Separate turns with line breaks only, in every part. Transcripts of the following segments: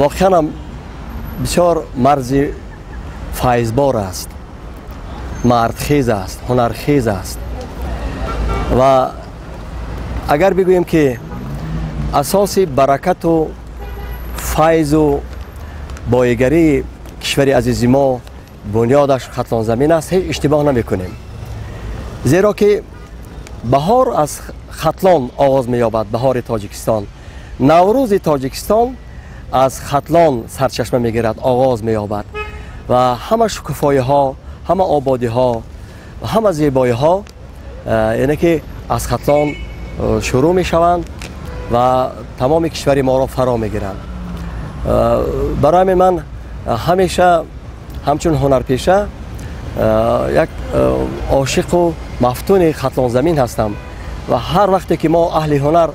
Воқеан ҳам бисёр марзи файзбор аст, мардхез аст, ҳунархез аст. Ва агар бигӯем, ки асоси баракату файзу боигарии кишвари азизи мо бунёдаш Хатлонзамин аст, ҳеҷ иштибоҳ намекунем, зеро ки баҳор аз Хатлон оғоз меёбад. Баҳори Тоҷикистон, Наврӯзи Тоҷикистон аз Хатлон сарчашма мегирад, оғоз меёбад ва ҳама шукуфоиҳо, ҳама ободиҳо ва ҳама зебоиҳо, яъне ки аз Хатлон шурӯъ мешаванд ва тамоми кишвари моро фаро мегиранд. Барои ҳамин ман ҳамеша ҳамчун ҳунарпеша як ошиқу мафтуни Хатлонзамин ҳастам ва ҳар вақте ки мо аҳли ҳунар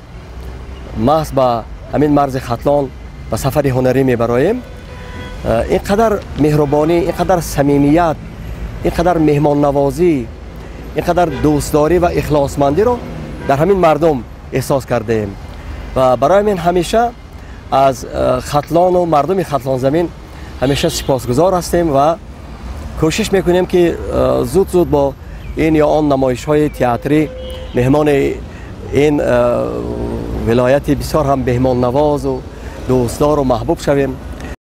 маҳз ба ҳамин марзи Хатлон ба сафари ҳунарӣ мебароем, ин қадар меҳрубонӣ, ин қадар самимият, ин қадар меҳмоннавозӣ, ин қадар дӯстдорӣ ва ихлосмандиро дар ҳамин мардум эҳсос кардаем ва барои ҳамин ҳамеша аз Хатлону мардуми Хатлонзамин ҳамеша сипосгузор ҳастем ва кӯшиш мекунем, ки зуд зуд бо ин ё он намоишҳои театрӣ меҳмони ин вилояти бисёр ҳам меҳмоннавозу дӯстдору маҳбуб шавем.